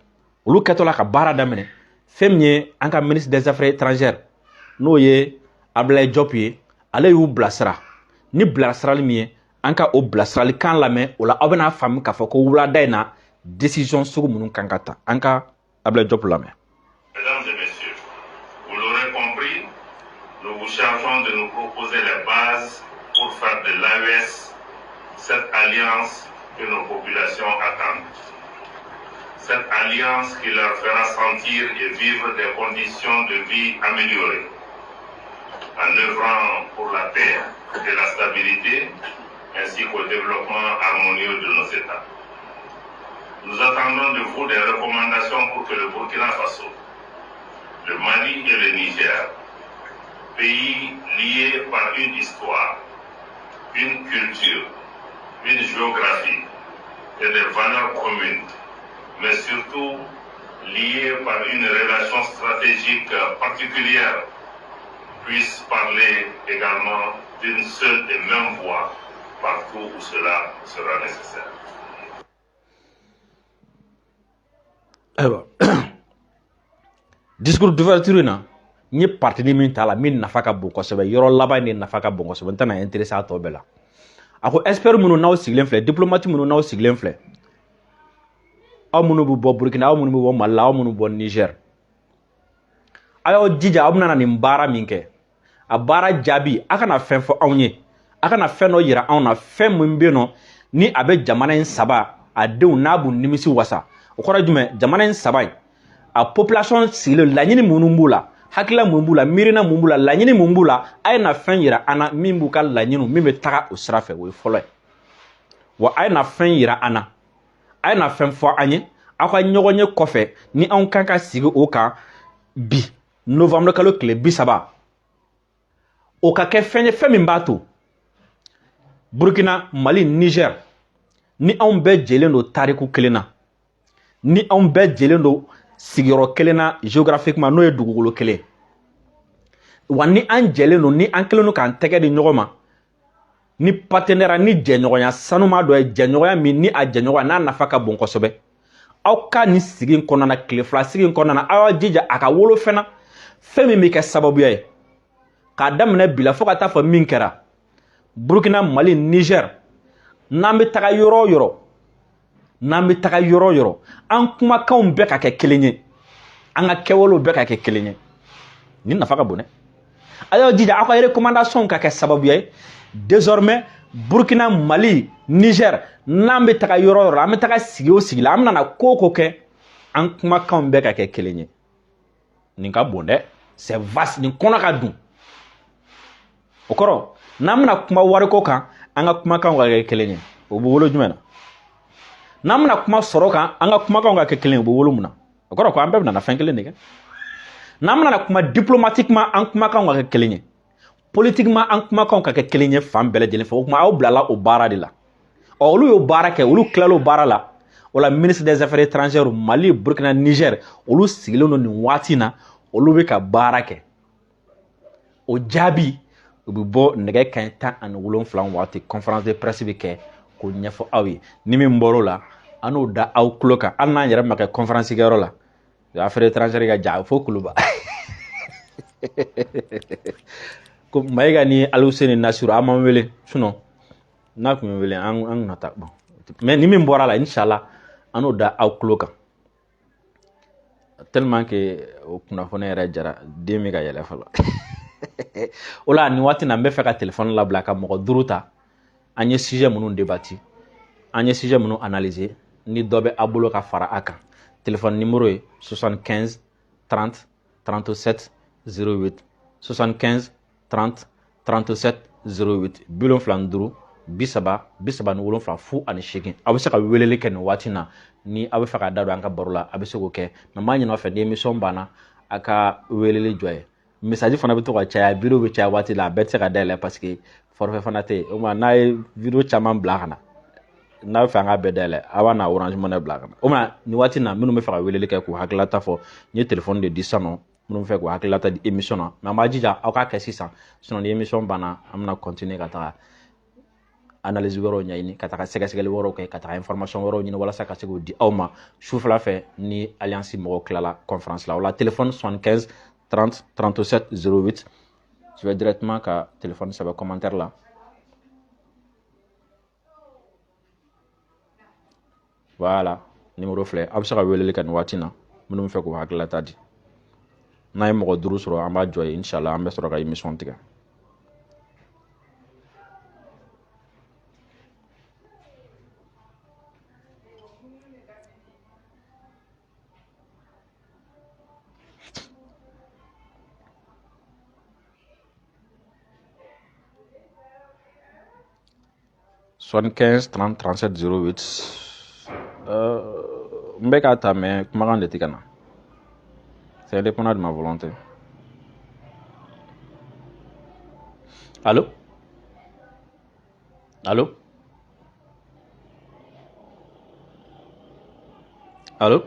olu kɛtɔ la ka baara daminɛ, fɛn min ye an ka ministre des affaires étrangères, n'o ye Ablaye Diop ye, ale y'u bilasira ni bilasirali min ye, an ka o bilasiralikan lamɛn. O la, aw bɛna faamu k'a fɔ ko wulada in na, décision sugu minnu kan ka ta. An ka Ablaye Diop lamɛn. Mesdames et messieurs, vous l'aurez compris, nous vous chargeons de nous proposer les bases pour faire de l'AES cette alliance que nos populations attendent. Cette alliance qui leur fera sentir et vivre des conditions de vie améliorées. En œuvrant pour la paix et la stabilité, ainsi qu'au développement harmonieux de nos États. Nous attendons de vous des recommandations pour que le Burkina Faso, le Mali et le Niger, pays liés par une histoire, une culture, une géographie et des valeurs communes, mais surtout liés par une relation stratégique particulière, puissent parler également d'une seule et même voix partout où cela sera nécessaire. Ayiwa, discours d'ouverture in na, n ye partie min ta la min nafa ka bon kosɛbɛ, yɔrɔ laban in de nafa ka bon kosɛbɛ. N tɛna intéressé a tɔ bɛɛ la. A ko expert minnu n'aw sigilen filɛ, diplomate minnu n'aw sigilen filɛ, aw minnu bɛ bɔ Burukina, aw minnu bɛ bɔ Mali la, aw minnu bɛ bɔ Niger, a y'aw jija, aw bɛna na nin baara min kɛ, a baara jaabi, a kana fɛn fɔ anw ye, a kana fɛn dɔ yira anw na, fɛn min bɛ yen nɔ ni a bɛ jamana in saba a denw n'a b'u nimisi wasa. O kɔrɔ ye jumɛn? Jamana in saba in a population sigilen, laɲini minnu b'u la, hakilila mun b'u la, miirina mun b'u la, laɲini mun b'u la, a ye na fɛn yira an na min b'u ka laɲiniw, min bɛ taga o sira fɛ. O ye fɔlɔ ye. Wa a ye na fɛn yira an na, a ye na fɛn fɔ an ye aw ka ɲɔgɔn ye kɔfɛ, ni anw kan ka sigi o kan bi novembre kalo tile 30, o ka kɛ fɛn ye, fɛn min b'a to Burkina, Mali, Niger, ni anw bɛɛ jɛlen don tariku kelen na, ni anw bɛɛ jɛlen don sigiyɔrɔ kelen na géographiquement, n'o ye dugukolo kelen, wa ni an jɛlen don, ni an kɛlen don k'an tɛgɛ di ɲɔgɔn ma ni partenaire ni jɛɲɔgɔnya sanuma dɔ ye, jɛɲɔgɔnya min ni a jɛɲɔgɔnya n'a nafa ka bon kosɛbɛ. Aw ka nin sigi in kɔnɔna na, tile 2 sigi in kɔnɔna na, aw y'aw jija a ka wolo fɛn na, fɛn min bɛ kɛ sababuya ye k'a daminɛ bi la fo ka taa fɔ min kɛra Burukina, Mali, Niger, n'an bɛ taga yɔrɔ o yɔrɔ, n'an bɛ taga yɔrɔ o yɔrɔ, an kumakanw bɛɛ ka kɛ kelen ye, an ka kɛwalew bɛɛ ka kɛ kelen ye. Nin nafa ka bon dɛ. A y'aw jija aw ka recommandation ka kɛ sababuya ye désormais Burkina, Mali, Niger, n'an bɛ taga yɔrɔ o yɔrɔ, an bɛ taga sigi o sigi la, an bɛna ko o ko kɛ, an kumakanw bɛɛ ka kɛ kelen ye. Nin ka bon dɛ, c'est vaste, nin kɔnɔ ka dun. O kɔrɔ, n'an bɛna kuma wariko kan, an ka kumakanw ka kɛ kelen ye, o bɛ wolo jumɛn na? N'an bɛna kuma sɔrɔ kan, an ka kumakanw ka kɛ kelen ye, o bɛ wolo mun na? O kɔrɔ ko an bɛɛ bɛna na fɛn kelen de kɛ. N'an bɛna kuma diplomatiquement, an kumakanw ka kɛ kelen ye, politiquement, an kumakanw ka kɛ kelen ye fan bɛɛ lajɛlen fɛ. O tuma aw bilala o baara de la. Ɔ, olu y'o baara kɛ, olu tilal'o baara la. O la, ministre des Affaires étrangères Mali, Burkina, Niger, olu sigilen don nin waati in na, olu bɛ ka baara kɛ. O jaabi, u bɛ bɔ nɛgɛ kanɲɛ 17 waati, conférence de presse bɛ kɛ k'o ɲɛfɔ aw ye. Ni min bɔr'o la, an n'o da aw tulo kan, hali n'an yɛrɛ ma kɛ conférence kɛyɔrɔ la. Affaires étrangères ka ja fo Kuluba ko Mayiga ni Aluseni Nasiru, an m'an wele, sinon n'a tun ye wele, an kun na taa. Bon, mais ni min bɔra la, inshallah, an n'o da aw tulo kan, tellement que o kunnafoni yɛrɛ jara den bɛ ka yɛlɛ fɔlɔ. O la, nin waati na, n bɛ fɛ ka telefɔni labila ka mɔgɔ duuru ta. An ye sujet minnu débattu, an ye sujet minnu analyser, ni dɔ bɛ aw bolo ka fara a kan, téléphone numéro ye 75 30 37 08, 75 30 37 08, 75 30 37 08. Aw bɛ se ka weleli kɛ nin waati na ni aw bɛ fɛ ka da don an ka baro la, a bɛ se k'o kɛ. Mais n b'a ɲini aw fɛ, ni émission banna, a ka weleli jɔ ye. Message fana bɛ to ka caya, vidéo bɛ caya waati la, a bɛɛ tɛ se ka dayɛlɛ parce que forfait fana tɛ yen. O tuma n'a ye vidéo caman bila ka na, n'a bɛ fɛ an k'a bɛɛ dayɛlɛ, a b'a na Orange Money bila ka na. O tuma nin waati na, minnu bɛ fɛ ka weleli kɛ k'u hakililata fɔ, n ye téléphone de di sisan nɔ, minnu bɛ fɛ k'u hakililata di émission na. Mais an b'a jija aw k'a kɛ sisan, sinon ni émission banna, an bɛna continuer ka taga analyse wɛrɛw ɲɛɲini, ka taga sɛgɛsɛgɛli wɛrɛw kɛ, ka taga information wɛrɛw ɲini walasa ka se k'o di aw ma sufɛla fɛ ni alliance mɔgɔw tilala conférence la. O la, téléphone 75 30 37 08. Je vais directement ka téléphone sɛbɛn commentaire la. Voilà, numéro filɛ, aw bɛ se ka weleli kɛ nin waati na, minnu bɛ fɛ k'u hakililata di. N'an ye mɔgɔ duuru sɔrɔ, an b'a jɔ yen, inshallah, an bɛ sɔrɔ ka émission tigɛ. 75 30 37 08. N bɛ k'a ta, mais kumakan de tɛ ka na. C'est indépendant de ma volonté. Allô, allô, allô,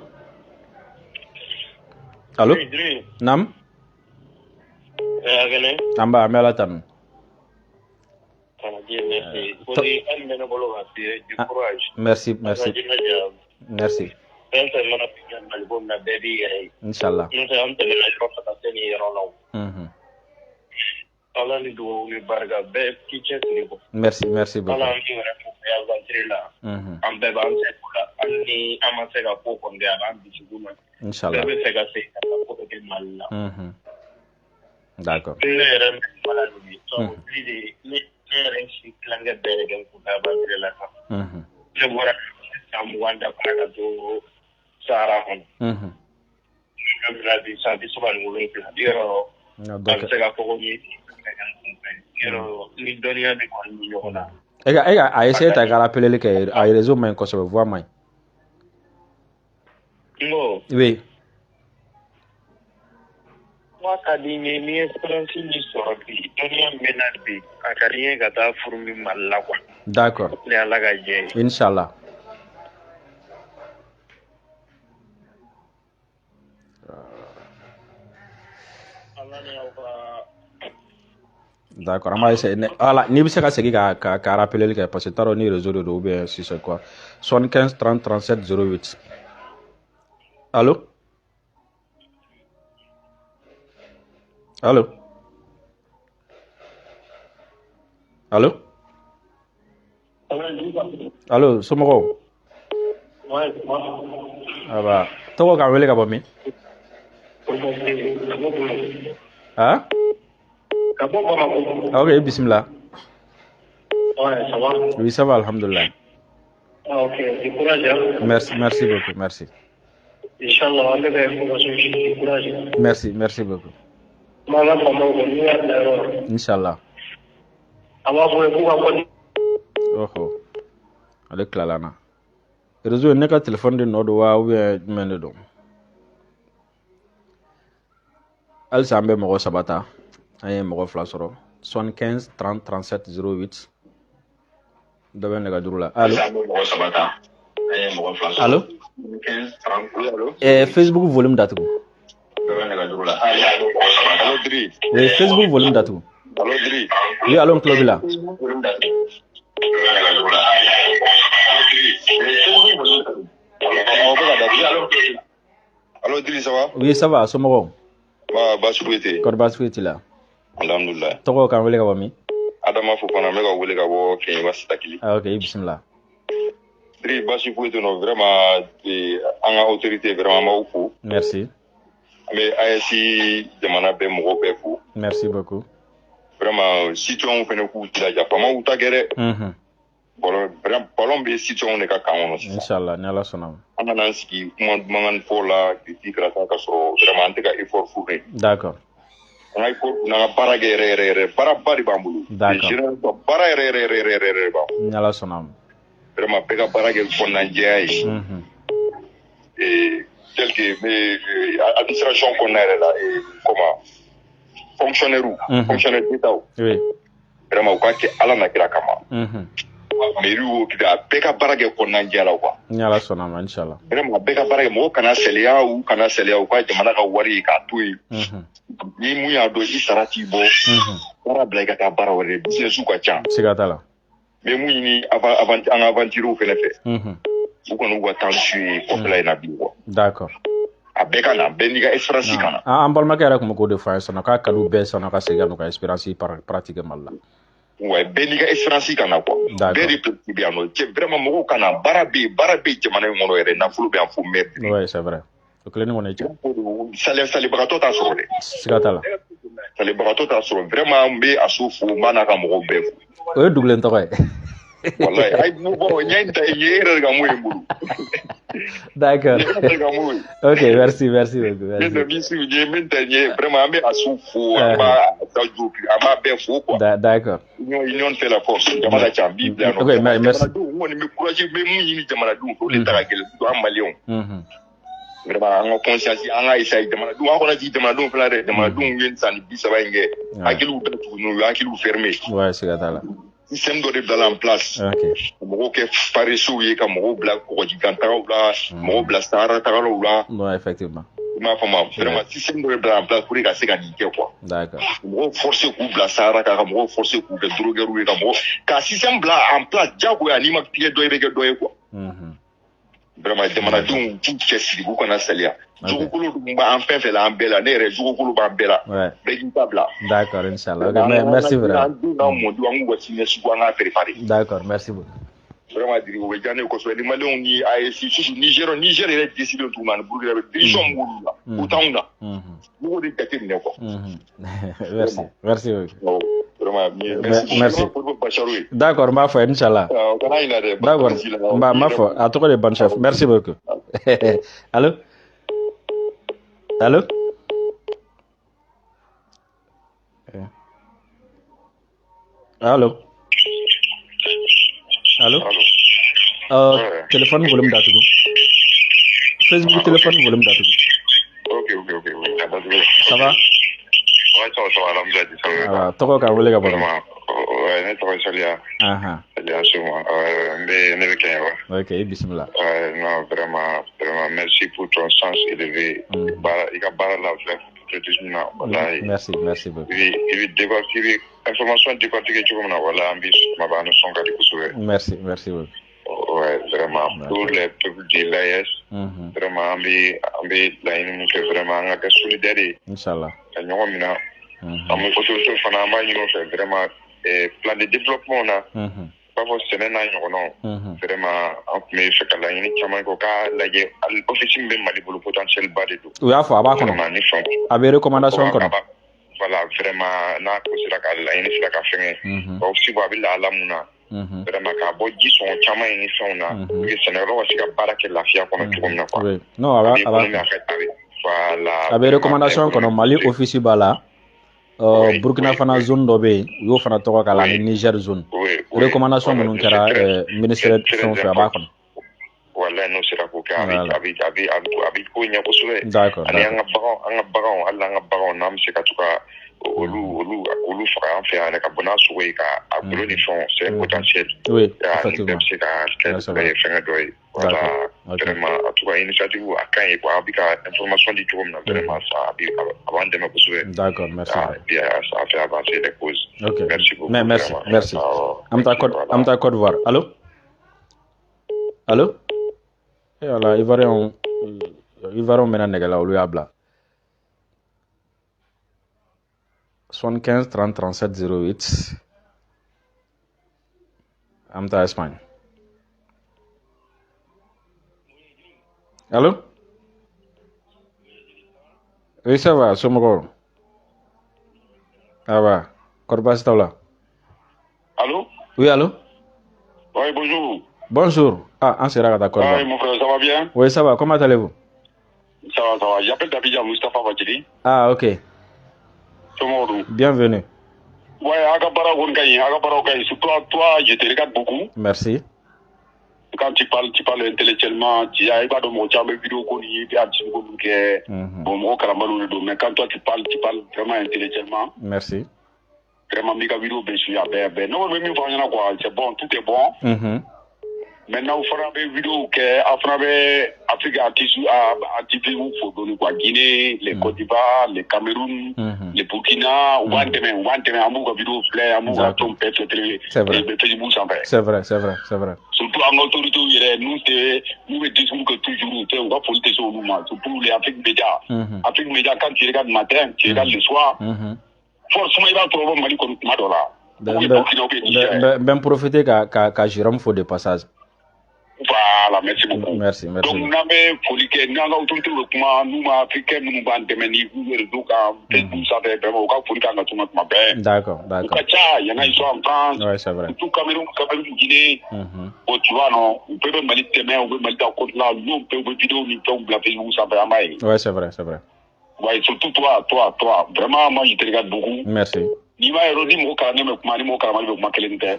allô. Nam. An ba, an bɛ Ala tanu. Merci, merci, merci. Fɛn fɛn mana Mali ko na, bɛɛ b'i yɛrɛ ye. Inshallah. N'o tɛ, an tɛmɛna yɔrɔ ka taa se nin yɔrɔ la o. Ala ni dugawu ni barika, bɛɛ k'i cɛsiri kɔ. Merci, merci beaucoup. Ala min yɛrɛ fɛ aventure la. An bɛɛ b'an se ko la, hali ni an ma se ka ko kɔni kɛ, a b'an dusukun na. Inshallah. Bɛɛ bɛ fɛ ka segin ka taa ko kɛ Mali la. D'accord. Ne yɛrɛ bɛ kuma la nin ye. Donc de ne yɛrɛ si tilankɛ bɛɛ de kɛ n kun aventure la kan. Ne bɔra san 20 dafara ka to Sahara kɔnɔ. Ne bɛna bi san 37 yɔrɔ, a bɛ se ka fɔ ko n ye yɔrɔ ni dɔnniya bɛ kɔni bɛ ɲɔgɔn na. E ka a essayer ta ka rappeleli kɛ, a réseau man ɲi kosɛbɛ, voix man ɲi. N ko. Oui. Kuma ka di n ye, ni expérience min sɔrɔ bi, dɔnniya min bɛ na bi, a ka di n ye ka taa furu min Mali la quoi. D'accord. Ni Ala ka jɛ ye. Inshallah. D'accord, an b'a essayer. Voilà, n'i bɛ se ka segin ka rappeleli kɛ, parce que t'a dɔn ni réseau de don ou bien si c'est quoi. 75 30 37 08. Allô? Allô? Allô? Allô, somɔgɔw? Aba, tɔgɔ k'an wele ka bɔ min? Ah? Ka bɔ Bamakɔ. Ok, bisimila. Ouais, ça va? Oui, ça va, alhamdulillah. Ah, ok, du courage, hein. Merci, merci beaucoup, merci. Inchallah, an bɛ ka information suivre, courage. Merci, merci beaucoup. N b'an ka faamaw kɔ n'u y'a bila yɔrɔ la. Inchallah. A b'a fɔ ye k'u ka kɔni. Oho, ale tilala na. Réseau, ne ka téléphone de nɔ don wa, ou bien jumɛn de don? Halisa an bɛ mɔgɔ saba ta, an ye mɔgɔ fila sɔrɔ. 75 30 37 08. Dɔ bɛ nɛgɛjuru la. Allo, allo. Facebook volume datugu. Allo Diri. Oui, Facebook volume datugu. Allo Diri. Oui, allo, n tulo b'i la. Awɔ, bɛ ka datugu. Allo Diri, ça va? Oui, ça va, somɔgɔw? Ba baasi foyi tɛ yen. Kɔri baasi foyi t'i la? Alhamdulilayi. Tɔgɔ, k'an wele ka bɔ min? Adama Fofana, n bɛ ka wele ka bɔ Keɲeba Sitakili. Ah, ok, i bisimila. Diri, baasi foyi tɛ yen nɔ, vraiment an ka autorité, vraiment an b'aw fo. Merci. An bɛ AES jamana bɛɛ mɔgɔ bɛɛ fo. Merci beaucoup. Vraiment, citoyenw fana k'u jilaja, faamaw ta kɛ dɛ. Ballon, vraiment, ballon bɛ citoyenw de ka kan kɔnɔ sisan. Inchallah, ni Ala sɔnna ma. An kana an sigi kuma mankan fɔ la, critique la ka sɔrɔ vraiment an tɛ ka effort fourni. D'accord. An ka effort, n'an ka baara kɛ yɛrɛ yɛrɛ yɛrɛ, baaraba de b'an bolo. D'accord. Général, baara yɛrɛ yɛrɛ yɛrɛ yɛrɛ yɛrɛ b'an bolo. Ni Ala sɔnna ma. Vraiment, bɛɛ ka baara kɛ kɔnɔnajɛya ye. Et tel que mais administration kɔnɔna yɛrɛ la, comment, fonctionnaire, fonctionnaire d'État, vraiment u k'a kɛ Ala na kira kama. Mairie o kida, a bɛɛ ka baara kɛ kɔnɔnajɛya la quoi. Ni Ala sɔnna ma, inchallah. Vraiment, a bɛɛ ka baara kɛ, mɔgɔ kana saliya, u kana saliya, u ka jamana ka wari ye k'a to yen. Ni mun y'a dɔn i sara t'i bɔ, baara bila i ka taa baara wɛrɛ, business ka ca. Siga t'a la. N bɛ mun ɲini an ka aventure fɛnɛ fɛ, u kɔni u ka temps su ye kɔfɛla in na bi quoi. D'accord. A bɛɛ ka na, bɛɛ n'i ka expérience ka na. An balimakɛ yɛrɛ tun bɛ k'o de fɔ an ye sisan, k'a ka d'u bɛɛ sɔnna ka segin ka n'u ka expérience pratique Mali la. Ouais, bɛɛ n'i ka expérience ka na quoi. D'accord. Bɛɛ de place bɛ yan nɔ. Cɛ, vraiment mɔgɔw ka na, baara bɛ yen, baara bɛ yen jamana in kɔnɔ yɛrɛ, nafolo bɛ yan fo mɛ. Oui, c'est vrai. O kelen kɔni ye tiɲɛ. Saliya, salibagatɔ t'a sɔrɔ dɛ. Siga t'a la. Salibagatɔ t'a sɔrɔ, vraiment n bɛ Aso fo, n b'a n'a ka mɔgɔw bɛɛ fo. O ye dugulen tɔgɔ ye. Wallahi, ayi, bon, ɲɛ in ta ye e yɛrɛ de ka mun ye n bolo. D'accord. E yɛrɛ de ka mun ye. Ok, merci, merci beaucoup. Ne Merci. tɛ min si ye min ta ye, vraiment an bɛ Aso fo, an b'a Sadio, an b'a bɛɛ fo quoi. D'accord. Union fait la force. Jama ka ca, n b'i bila yan nɔ. Ok, merci. Jamanadenw, n kɔni bɛ courage, n bɛ mun ɲini jamanadenw fɛ, o de ta ka gɛlɛn, surtout an maliyɛnw. Vraiment, an ka conscience, an ka essayer jamanadenw, an kana jigin jamanadenw fana dɛ, jamanadenw ye san 30 in kɛ, hakiliw datugu, u ye hakiliw fermé. Ouais, siga t'a la. Système dɔ de bilala en place. Ka mɔgɔw kɛ paresseux ye, ka mɔgɔw bila kɔgɔjikan tagaw la, mɔgɔw bila Sahara tagalaw la. Non, effectivement. I m'a faamu, vraiment système dɔ de bila en place pour que ka se ka nin kɛ quoi. D'accord. Mɔgɔw forcer k'u bila Sahara kan, ka mɔgɔw forcer k'u kɛ drogueurs ye, ka mɔgɔw ka système bila en place diyagoya, n'i ma tigɛ dɔ ye, i bɛ kɛ dɔ ye quoi. Vraiment, jamanadenw k'u cɛsiri, k'u kana saliya. Jogokolo dun b'an fɛn fɛn la, an bɛɛ la, ne yɛrɛ jogokolo b'an bɛɛ la. Bɛɛ k'i ta bila. D'accord, inchallah. Ok, merci vraiment. An denw n'an mɔdenw, an k'u ka siniɲɛsigi, an k'a préparer. D'accord, merci beaucoup. Vraiment Diri, o bɛ diya ne ye kosɛbɛ ni maliyɛnw ni AES, surtout Niger, Niger yɛrɛ décidé tuguni ani Burkina bɛ décision min b'olu la, u t'anw na. N b'o de jate minɛ quoi. Merci, merci beaucoup. Awɔ, vraiment, merci. Merci. Bacharu ye. D'accord, n b'a fɔ inchallah. Awɔ, kana ɲinɛ dɛ. D'accord, n b'a fɔ, a tɔgɔ de ye Ban Chef. Merci beaucoup. Allo? Allo? Allo? Allo? Téléphone volume datugu. Facebook téléphone volume datugu. Ok. A datugu. Ça va? Ouais, ça va, ça va, alhamdoulilah, ça va. Voilà, tɔgɔ, k'an wele ka bɔ min? Vraiment, ouais, ne tɔgɔ ye Saliya. Saliya Soma. Ouais, n bɛ ne bɛ Kɛɲɛba. Ok, i bisimila. Ouais, non, vraiment, vraiment, merci pour ton sens élevé. Baara, i ka baara la filɛ patriotisme na, walahi. Merci, merci beaucoup. I bɛ débat, i bɛ information décortiquer cogo min na, walahi, an b'i tuma bɛɛ an nisɔn ka di kosɛbɛ. Merci, merci beaucoup. Ouais, vraiment, pour les peuples de l'AES, vraiment, an bɛ laɲini min kɛ, vraiment, an ka kɛ solidaire ye. Inchallah. Ka ɲɔgɔn minɛ. An bɛ autorité fana, an b'a ɲini u fɛ vraiment, plan de développement na, i b'a fɔ sɛnɛ n'a ɲɔgɔnnaw, vraiment an tun bɛ fɛ ka laɲini caman kɛ, u k'a lajɛ hali office min bɛ Mali bolo, potentiel ba de don. U y'a fɔ, a b'a kɔnɔ. Vraiment, ni fɛn A bɛ recommandation kɔnɔ. Voilà, vraiment n'a ko sera ka laɲini sera ka fɛngɛ, office bɔ a bɛ lahala mun na. Vraiment k'a bɔ ji sɔngɔ caman ye ni fɛnw na pour que sɛnɛkɛlaw ka se ka baara kɛ lafiya kɔnɔ cogo min na quoi. Oui. Non, a voilà. A bɛ recommandation kɔnɔ, Mali office b'a la. Burkina fana zone dɔ bɛ yen, u y'o fana tɔgɔ k'a la, ani Niger zone. Recommandation minnu kɛra ministère fɛn o fɛn, a b'a kɔnɔ. Walahi, n'o sera k'o kɛ, a bɛ ko ɲɛ kosɛbɛ. D'accord. Ani an ka baganw, hali an ka baganw, n'an bɛ se ka to ka olu faga an fɛ yan ka bɔ n'a sogo ye ka a golo ni fɛnw, c'est un potentiel. Oui, effectivement. Nin bɛɛ bɛ se ka kɛ fɛngɛ dɔ ye. Voilà, vraiment, en tout cas, initiative a ka ɲi quoi, a bɛ ka information di cogo min na, vraiment, ça a b'an dɛmɛ kosɛbɛ. D'accord, merci. Et puis ça fait avancer les causes. Ok. Merci beaucoup. Mais merci, merci. An bɛ taa Côte d'Ivoire. Allô? Allô? Eh voilà, Ivoirien mɛna nɛgɛ la, olu y'a bila. 75 30 37 08. An bɛ taa Espagne. Allô? Oui, ça va, somɔgɔw? Ah va, kɔri baasi t'aw la? Allô? Oui, allô? Oui, bonjour. Bonjour. Ah, an sera ka taa Côte d'Ivoire. Oui, mon frère, ça va bien? Oui, ça va. Comment allez-vous? Ça va, ça va. J'appelle d'Abidjan, Moustapha Bathily. Ah, ok. Bienvenue. Ouais, Aga Bara, surtout toi, je te regarde beaucoup. Merci. Quand tu parles intellectuellement, tu as une vidéo bon, mais quand toi tu parles vraiment intellectuellement. Merci. Vraiment, Mika vidéo, non, mais quoi, c'est bon, tout est bon. Maintenant, on fera des vidéos que Afrique quoi, Guinée, les Côte d'Ivoire, les Cameroun, les Burkina, on va demain, vidéo C'est vrai, c'est vrai, c'est vrai. Surtout en autorité, nous, nous, disons que toujours, on va surtout les Afrique Média. Afrique Média, quand tu regardes le matin, tu regardes le soir, forcément, il va trouver Mali comme Madola. Ben profiter qu'à Jérôme faut de passage. Voilà, merci beaucoup. Merci, merci. Donc, nous avons politique, nous avons autorité de comment nous, Africains, nous avons demandé, nous avons D'accord, d'accord. Il y en a, ils sont en France. Oui, c'est vrai. Tout Cameroun, Guinée. Bon, tu vois, non, on peut même Mali demain, on peut Mali dans côte là, nous, on peut vidéo, nous, on peut Facebook, ça va, Oui, c'est vrai, c'est vrai. Ouais, surtout toi. Vraiment, moi, je te regarde beaucoup. Merci. Il va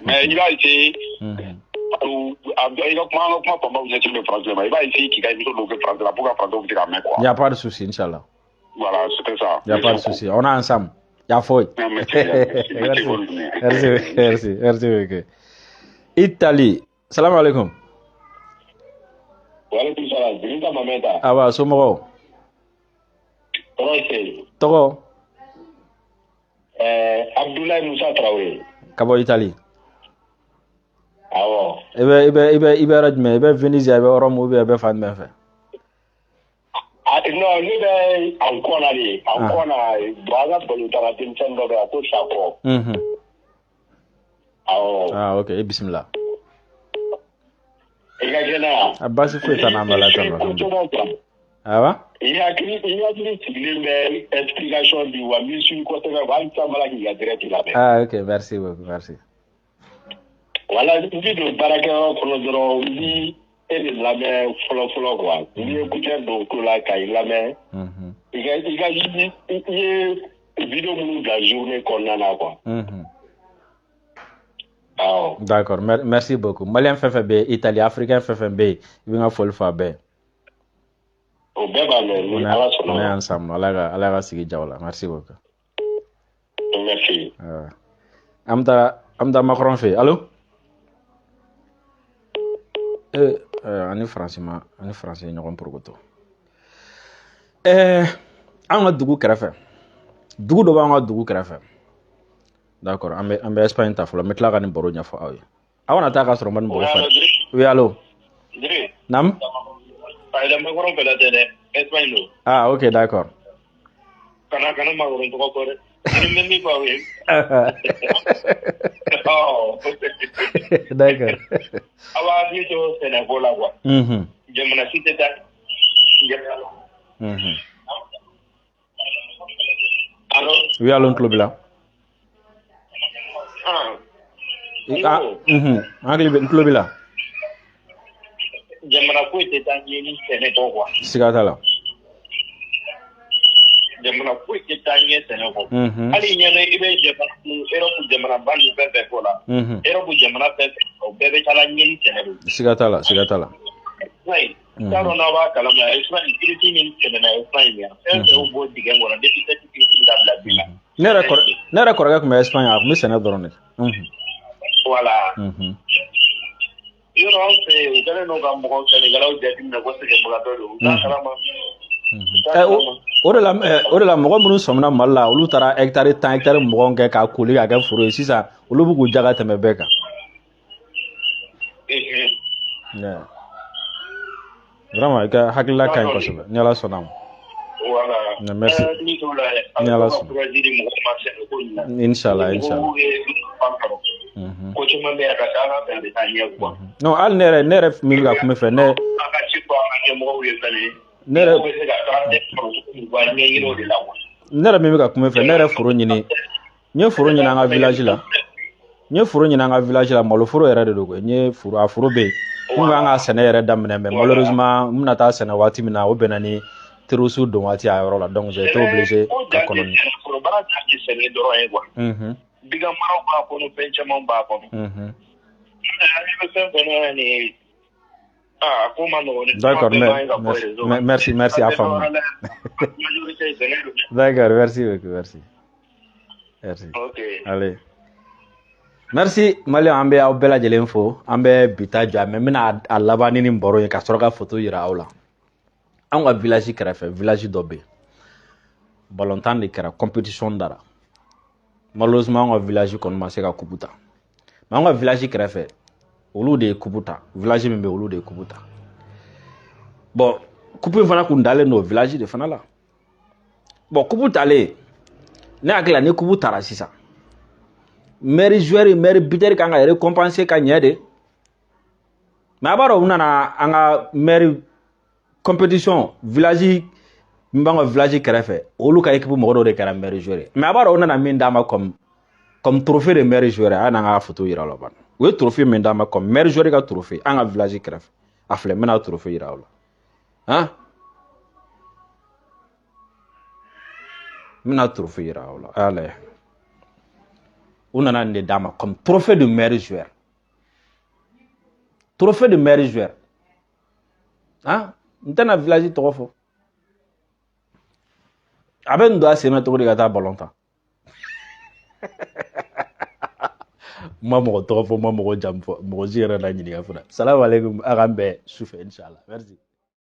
mais il va essayer. Il n'y a pas de souci, Inch'Allah. Voilà, c'était ça. Il n'y a pas de souci. On est ensemble. Il y a foi. Merci. Merci, merci, merci. Italie. Salam alaikum. Wa alaikum salam. Drissa Mameta. Ah ouais, somɔgɔw. Tɔgɔ. Abdoulaye Moussa Traoré. Ka bɔ Italie. Awɔ. I bɛ yɔrɔ jumɛn? I bɛ Venise, i bɛ Rome ou bien i bɛ fan jumɛn fɛ? Non, ne bɛ Ancona de. Ancona, bon, an ka balontanna denmisɛnnin dɔ bɛ yan ko Sakɔ. Awɔ. Ah, ok, i bisimila. I ka kɛnɛ yan? A baasi foyi t'an na, an bɛ Ala tanu. Awa? I hakili sigilen bɛ explication di wa n b'i suivi kosɛbɛ wa hali sisan n b'a la k'i ka direct lamɛn. Ah, ok, merci beaucoup, merci. Wala n bɛ don baarakɛyɔrɔ kɔnɔ dɔrɔn n bi e de lamɛn fɔlɔ fɔlɔ quoi. N bɛ écouteur don tulo la ka i lamɛn. I ye vidéo minnu bila journée kɔnɔna na quoi. Awɔ. D'accord, merci beaucoup. Malien fɛn fɛn bɛ yen, Italie, africain fɛn fɛn bɛ yen, i bɛ n ka foli fɔ a bɛɛ. O bɛɛ b'a mɛn ni Ala sɔnna. On est ensemble. Ala ka sigi jaw la. Merci beaucoup. Merci. An bɛ taa Macron fɛ yen. Allo? Ani Faransi ma, ani Faransi ye ɲɔgɔn porokoto. An ka dugu kɛrɛfɛ. Dugu dɔ b'an ka dugu kɛrɛfɛ. D'accord, an bɛ Espagne ta fɔlɔ. N bɛ tila ka nin baro ɲɛfɔ aw ye. Aw kana taa k'a sɔrɔ n ma nin baro fɔ. Oui, allo? Naam? Ah, ok, d'accord. D'accord. Oui, allo, n tulo b'i la. N hakili bɛ, n tulo b'i la. Jamana foyi tɛ taa ɲɛ ni sɛnɛ kɔ quoi. Siga t'a la. Jamana foyi tɛ taa ɲɛ sɛnɛ kɔ. Hali ɲɛ bɛ i bɛ jamana Europe jamanaba ninnu fɛn fɛn fɔ la. Europe jamana fɛn fɛn o bɛɛ bɛ taa ɲɛ ni sɛnɛ de. Siga t'a la, siga t'a la. Espagne, t'a dɔn n'aw b'a kalama, Espagne crise min tɛmɛna Espagne yan, fɛn fɛn y'u bɔ dingɛ kɔnɔ depuis cette crise ka bila bi la. Ne yɛrɛ kɔrɔkɛ tun bɛ Espagne, a tun bɛ sɛnɛ dɔrɔn de. Voilà. Yɔrɔ anw fɛ yen, u kɛlen don ka mɔgɔ sɛnɛkɛlaw jateminɛ ko sɛgɛnbagatɔ don, u t'a kalama. O de la mɔgɔ minnu sɔmina Mali la, olu taara hectare 10 hectare 20 kɛ k'a koli k'a kɛ foro ye sisan, olu b'u k'u ja ka tɛmɛ bɛɛ kan. Vraiment i ka hakilila ka ɲi kosɛbɛ, ni Ala sɔnna ma. Voilà. Merci. Ni Ala sɔnna. Inshallah, inshallah. Ko caman bɛ yen, a ka ca Ala fɛ a bɛ taa ɲɛ quoi. Non, hali ne yɛrɛ min bɛ ka kuma i fɛ, ne. A ka ci fɔ an ka ɲɛmɔgɔw ye fɛnɛ. Ne yɛrɛ bɛ se ka taa sɔrɔ cogo min, u b'a ɲɛɲini o de la quoi. Ne yɛrɛ min bɛ ka kuma i fɛ, ne yɛrɛ foro ɲini. N ye foro ɲini an ka village la. N ye foro ɲini an ka village la, maloforo yɛrɛ de don koyi. N ye foro, a foro bɛ yen. N kun kan ka sɛnɛ yɛrɛ daminɛ, mais malheureusement n bɛna taa sɛnɛ waati min na, o bɛnna ni terroristes don waati a yɔrɔ la, donc j'ai été obligé ka kɔnɔ ni. Forobaara ta tɛ sɛnɛ dɔrɔn ye quoi. Bigan maraw b'a kɔnɔ, fɛn caman b'a kɔnɔ. I bɛ fɛn fɛn nin a ko ma nɔgɔn. D'accord, merci, merci a faamu. D'accord, merci beaucoup, merci. Merci. Ok. Allez. Merci Malien, an bɛ aw bɛɛ lajɛlen fo. An bɛ bi ta jɔ, mais n bɛna a laban ni nin baro ye ka sɔrɔ ka photo yira aw la. Anw ka village kɛrɛfɛ, village dɔ bɛ yen. Ballontan de kɛra, compétition dara. Malheureusement anw ka village kɔni ma se ka coupe ta. Mais anw ka village kɛrɛfɛ, olu de ye coupe ta. Village min bɛ olu de ye coupe ta. Bon, coupe in fana kun dalen don village de fana la. Bon, coupe talen, ne hakili la ni coupe tara sisan, maire joueur, maire buteur kan ka récompenser ka ɲɛ de. Mais a b'a dɔn u nana an ka maire compétition village min b'an ka village kɛrɛfɛ, olu ka équipe mɔgɔ dɔw de kɛra maire joueur ye. Mais a b'a dɔn u nana min d'a ma comme trophée de maire joueur, a y'an ka photo yira la ban. U ye trophée min d'a ma comme maire joueur ka trophée an ka village kɛrɛfɛ. A filɛ, n bɛna trophée yira aw la. Han? N bɛna trophée yira aw la. A y'a lajɛ. U nana nin de d'a ma comme trophée de meilleur joueur. Trophée de meilleur joueur. Han? N tɛna village tɔgɔ fɔ. A bɛ nin don a sen na cogo di ka taa ballon tan? N ma mɔgɔ tɔgɔ fɔ, n ma mɔgɔ jamu fɔ, mɔgɔ si yɛrɛ na ɲininka fana. Salamu aleykum, a k'an bɛn sufɛ inshallah. Merci.